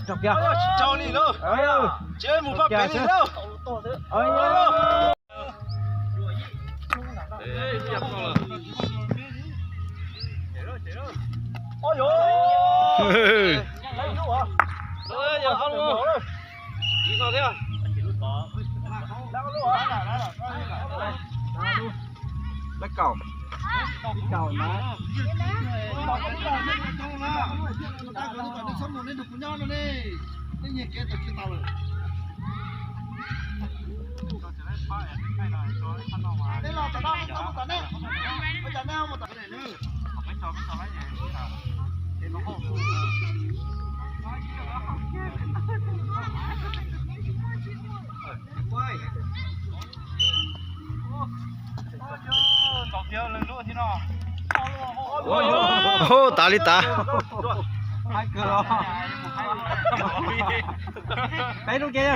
Tsis tau li lauj. Ces mus pab pem li lauj. Lab kaum, ib kaum na. Nej los tom no, nej mus tom nej, mus tom nej, mus tom nej. Hu, tas li tas. Peb lub ke.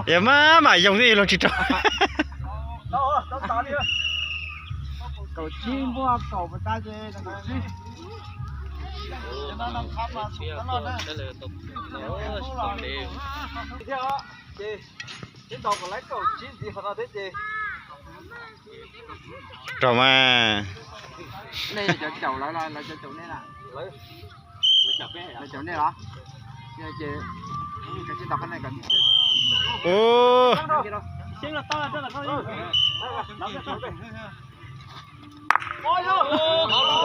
Yog maj mam yoog ib los tsis raug. Kaum tsib npuaj kaum pas tas ces kaum tsib. Raug mas. Nej yog cov caum lawv los lawv cov caum nej na? Lawv caum nej los? Ces kav tsij tau qhov nej kom.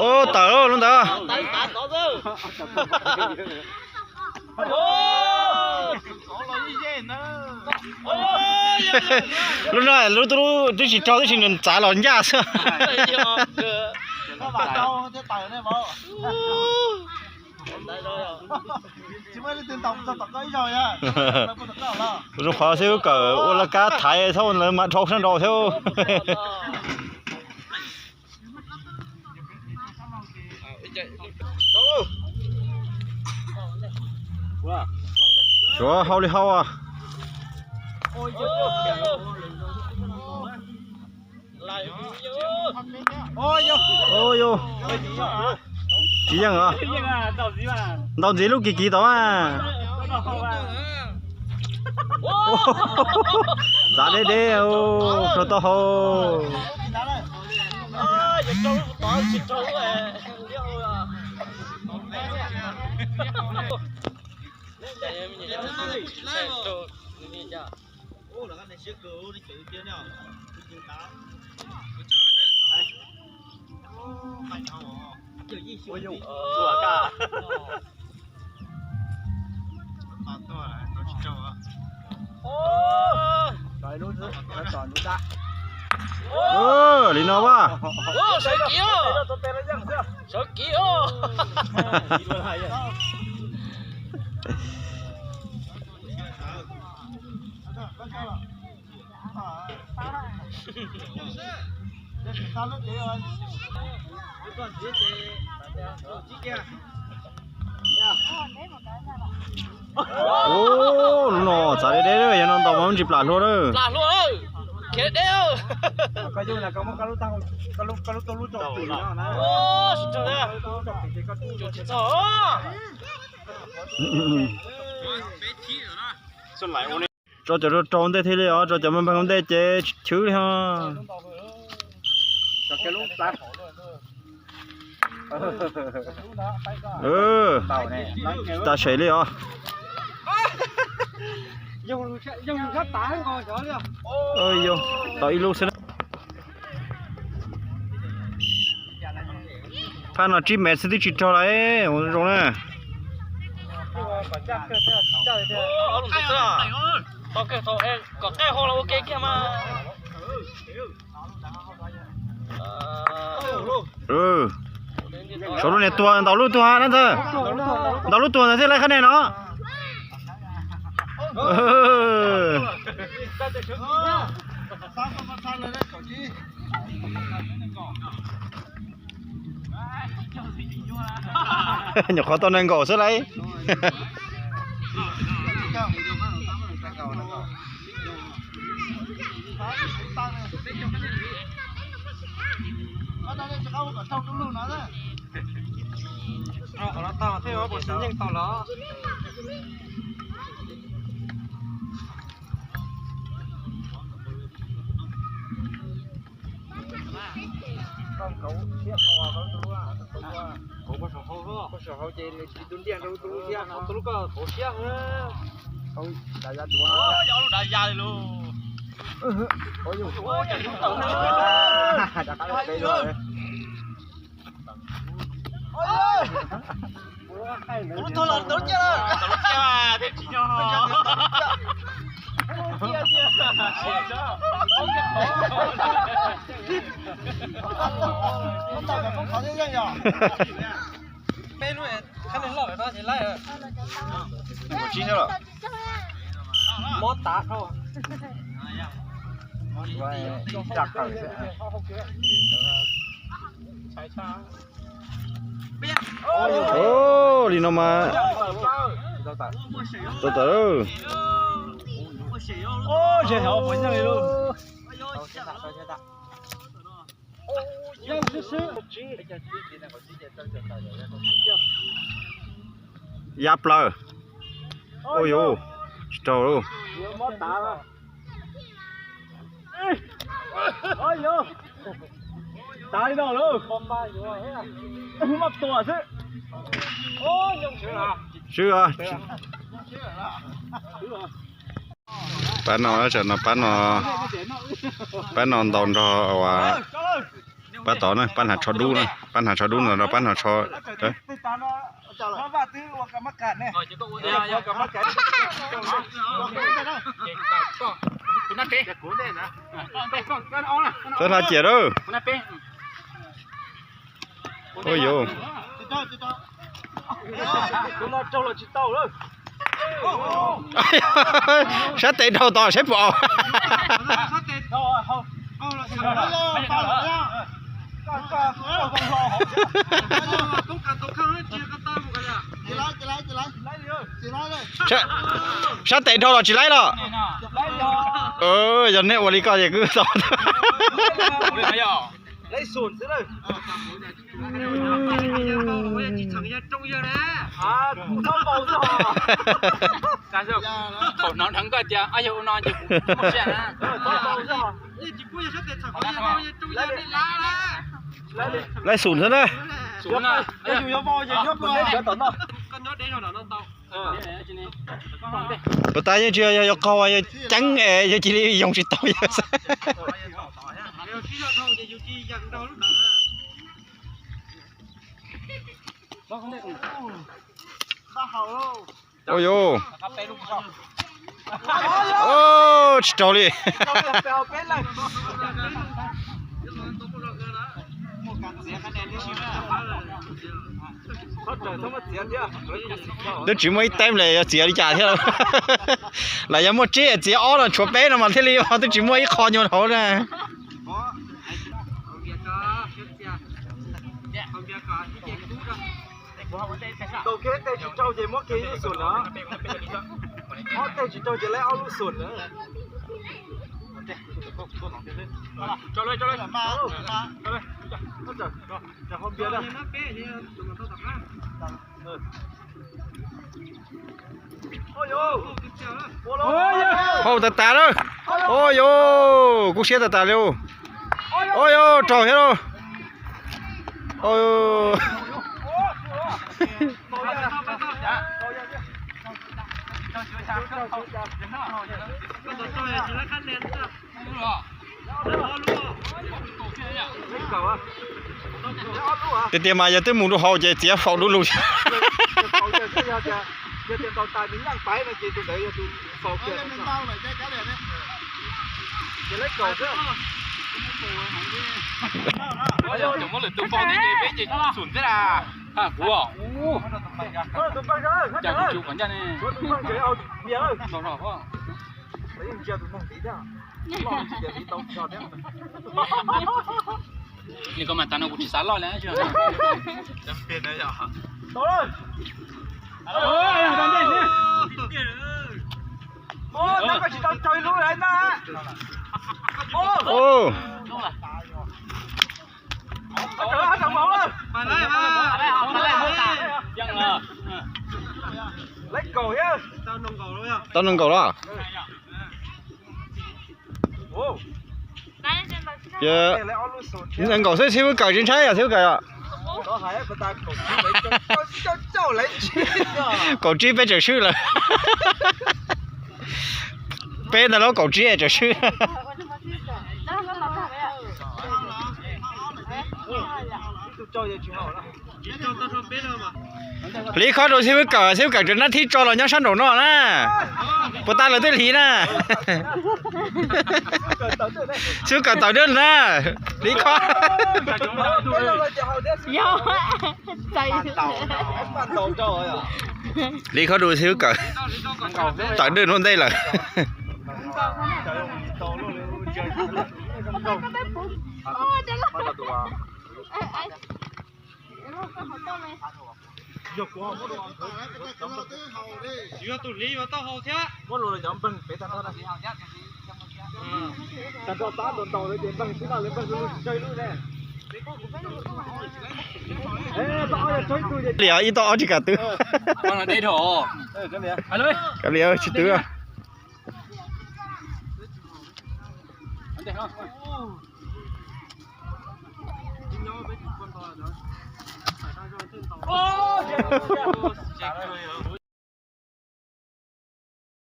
Ub, tawm lub ntawd. Lub no lub tub twb tsis raug, twb tsis nws txav los ncaj xwb. Zoo qhov xwb, kawm ua laj kab thaiv txhob ua lawv mas dhau sab nraud thiab. Tsuav hau li hau. Tsis yeej os. Ntaus ntxiv lub kis kis tod mas. Txav deb deb, rau taub hau. Li no a. Ub, lub no txav deb deb, yog no ntaus mas ntsis plam hlua lawm. Tso cov raug ntej thiaj li os, tso cov npag ntej ces chwv li ho. Tas sem li os. Tau ib lub xwb na. Phab no tsib mev xwb twb tsis raug lawm, ua zoo na. Saum lub niag tuag, ntaus lub tuag na ntxawg. Ntaus lub tuag ntawd thiaj li qhab nej no. Nyuam qhuav tau nees nkaum xwb lauj. Qhov no tau thiab, puas xi nyeej tau los? Mob tav dhau. Li no mas tau tas. Yab plaws. Ua yuv, tsis raug lauj. Tav li no lauj. Maj tua xwb. Swb. Pab no, pab no, pab no ntaus nrog uas pab tod na, pab hnav tsho dub na, pab hnav tsho dub no rau pab hnav tsho. Txhob hla ciam lawm. Ua yuv. Sab tes dhau tom seb puas aus. Sab tes dhau los tsis laib los? Yog nej ua li ko ces kuj tau. Thaum hnov nkoj tias ob yawg ua no ces kuv muaj siab na. Laib xum xwb na. Puas tas yeej tsis yog yuav qaug, yog ceeb es yog cia li yoog tsis tau yawg xwb. Ua yuv, tsis raug li. Twb tsis muaj ib teeb li yuav txiav li cas thiab. Lam yog muaj tsib txiav ob los tshuav peb no mas thiaj li, twb tsis muaj ib qho nyuag hauv na. Taug kev tej tsis raug ces muab kiag ib lub xum na. Ob tej tsis raug ces laib ob lub xum na. Hau tas tas lawm. Ua yuv, kub siab tas tas li. Ua yuv, raug thiab lauj. Tiag tiag mas yog twb mus rau hauv ces txiav faus du lug. Cov muab lwm tus faus thiab ces peb ces xum thiab na. Kuv, cas kuv tsuv kom ncaj ne. Nim ko mas tas no kuv tsis xav loj li. Tau nees nkaum los? Ces nees nkaum xwb, Xib Hwb Kawm tsis ntshai yom, Xib Hwb Kawm yom? Kaum tsib peb tseem swb lawm. Peb ntawm lub kaum tsib tseem swb. Hliv khob rau Xib Hwb Kawm, Xib Hwb Kawm rau nab thib tso los nyob sab nraum no na. Puas tas lawm twb hliv na. Xib Hwb Kawm tawm dwb na. Hliv khob. Hliv khob rau Xib Hwb Kawm. Tawm dwb ua ntej lawm. Li ib tog ob tsis kam twv. Kav liam tsis twv.